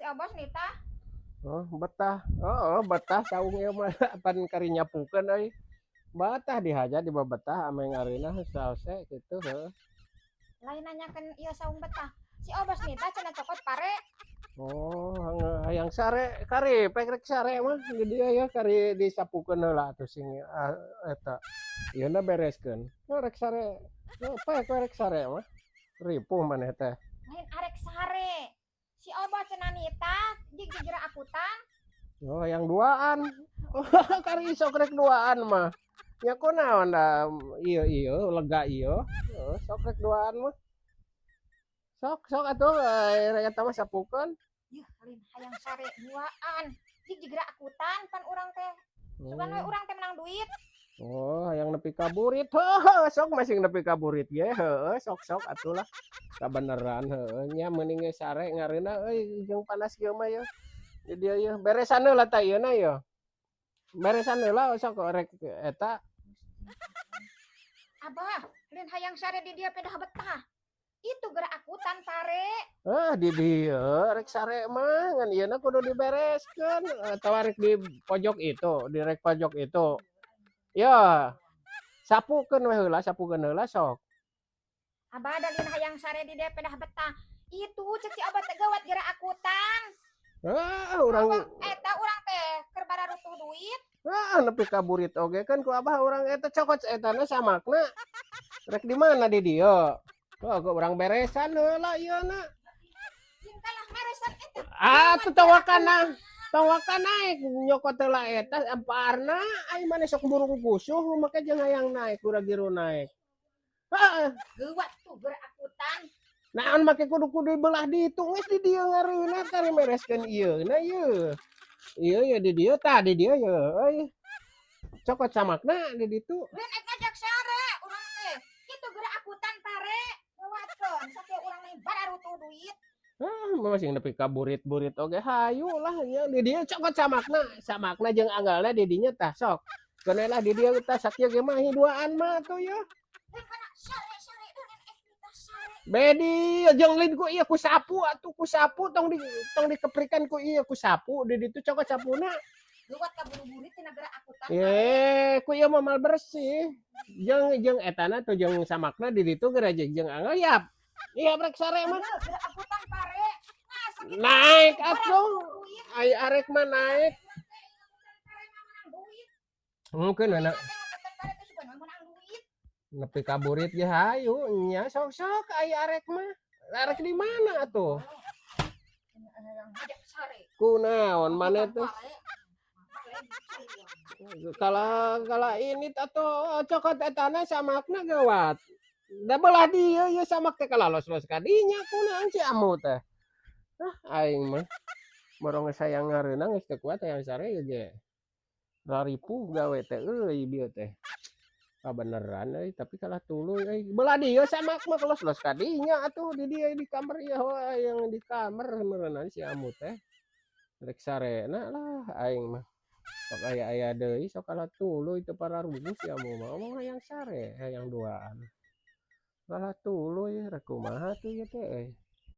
Obos nitah. Oh, betah. Oh, betah saung ieu mah pan kari nyapukeun euy. Betah dihaja di betah ame ngareunah salse kitu heuh. Lain nanyakeun ieu saung betah. Si Obos nitah cenah cokot pare. Oh, hayang sare kari pek rek sare mah di dieu ya kari disapukeun heula atuh sing eta. Ieuna bereskeun. Oh, rek sare. Oh, pek we rek sare mah. Ripuh maneh teh. Lain arek sare. Si Obos cenah nitah jig jigera akutan. Oh, yang duaan. Oh, kari sok rek duaan mah. Ya kunaon da ieu ieu lega ieu. Oh, sok rek duaan mah. Sok sok atuh rek eta mah sapukeun. Yuh, lain hayang sare duaan. Jig jigera akutan pan urang teh. Sugan we urang teh menang duit. Oh, hayang nepi ka burit. Heuh, sok masing nepi ka burit ge heuh, sok sok atuh lah. Kabeneran heuh nya meuning ge sare ngareunah euy jeung panas kieu mah yeuh. Di dieu yeuh beresan heula tah ieuna yeuh. Beresan heula sok rek eta. Abah, lain hayang sare di dieu pedah betah. Itu gerak akutan pare. Ah, di dieu rek sare mah ngan ieuna kudu dibereskeun atawa rek di pojok itu, di rek pojok itu. Ya. Sapukeun we heula, sapukeun heula sok. Abah da lain hayang sare di dieu pedah betah. Itu cek si Abah teh gawat gerak akutan. Ah, urang Eta urang teh keur bararutuh duit. Ah, nepi ka burit oge kan ku abah urang eta cokot etana samakna. Rek di mana di dieu? Oh, ku urang beresan heula ieuna. Jeung kalah meresan eta. Ah, tuh tong waka naik nyokot heula eta amparna ai maneh sok burung kusuh make jeung hayang naik gura-giru naik. Heeh. Geuwat tuh gerak akutan. Naon make kudu kudu belah ditu geus di dieu ngareunah kari mereskeun ieu na ieu. Ieu ya di dieu tah di dieu ye euy. Cokot samakna di ditu. Lain ek ngajak sare urang teh. Kitu gerak akutan pare. Gawatkeun sakieu urang nih bararutuh duit. Ah, masing nepi ka burit-burit oge hayu lah nya di dieu cokot samakna, samakna jeung anggalna di dinya tah sok. Keun lah di dieu tah sakieu ge mah duaan mah atuh ye. Lain kana sare-sare lain ek nitah sare. Bedi jeung lain ku ieu ku sapu atuh ku sapu tong dikeprikan ku ieu ku sapu di ditu cokot sapuna. Geuwat ka buru-burit tina gerak akutan. Eh, ku ieu mah mal bersih. Jeung jeung etana tuh jeung samakna di ditu geura jeung anggal yap. Iya rek sare mah. Gerak akutan pare. Nah, sakitu Naik urang atuh. duit. Ai arek mah naik. Mungkin we nepi ka burit ge hayu nya sok sok ai arek mah. Arek di mana atuh? Kunaon maneh teh? Kala kala ini atuh cokot etana samakna gawat. Da belah dieu ieu samak teh kalalos-los ka dinya kunaon si amu teh. Ah aing mah. Borong sayang ngareunah geus teu kuat hayang sare ieu ge. Raripuh gawe teh euy bieu teh. Kabeneran euy tapi kalah tuluy euy. Belah dieu samak mah kelos-los ka dinya atuh di dieu di kamar ieu yang di kamar meureunana si amu teh. Rek sarena lah aing mah. Sok aya-aya deui sok kalah tuluy teu pararuguh si amu mah omong hayang sare hayang duaan. Kalah tuluy rek kumaha tuh ieu teh euy.